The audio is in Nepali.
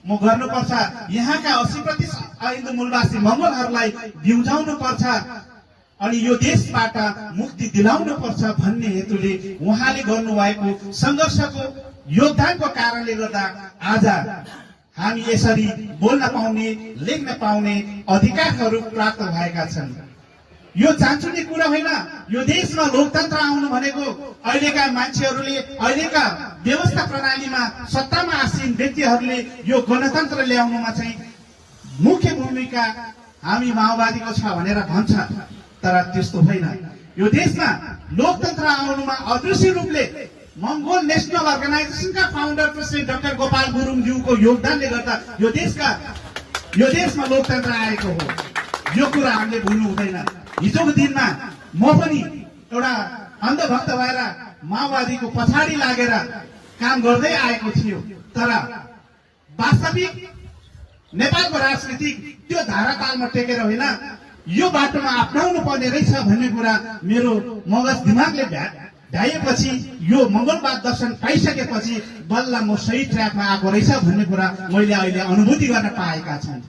म गर्नुपर्छ, यहाँका 80% हिन्दू मूलवासी मंगलहरूलाई बिउजाउनु पर्छ अनि यो देशबाट मुक्ति दिलाउनु पर्छ भन्ने हेतुले उहाँले गर्नुभएको संघर्षको योगदानको कारणले गर्दा आज हामी यसरी बोल्न पाउने, लेख्न पाउने अधिकारहरू प्राप्त भएका छन्। यो चान्चुने कुरा होइन। यो देशमा लोकतन्त्र आउनु भनेको अहिलेका मान्छेहरूले, अहिलेका व्यवस्था प्रणालीमा सत्तामा आसीन व्यक्तिहरूले यो गणतन्त्र ल्याउनुमा चाहिँ मुख्य भूमिका हामी माओवादीको छ भनेर भन्छ, तर त्यस्तो होइन। यो देशमा लोकतन्त्र आउनुमा अदृश्य रूपले मंगोल नेशनल अर्गनाइजेसनका फाउन्डर प्रेसिडेन्ट डाक्टर गोपाल गुरुङज्यूको योगदानले गर्दा यो देशमा लोकतन्त्र आएको हो। यो कुरा हामीले भुल्नु हुँदैन। हिजोको दिनमा म पनि एउटा अन्धभक्त भएर माओवादीको पछाडि लागेर काम गर्दै आएको थियो, तर वास्तविक नेपालको राजनीतिक त्यो धारातालमा टेकेर होइन, यो बाटोमा अप्नाउनु पर्ने रहेछ भन्ने कुरा मेरो मगज दिमागले भ्याएपछि, यो मंगलवाद दर्शन पाइसकेपछि बल्ल म सही ट्र्याकमा आएको रहेछ भन्ने कुरा मैले अहिले अनुभूति गर्न पाएका छन्।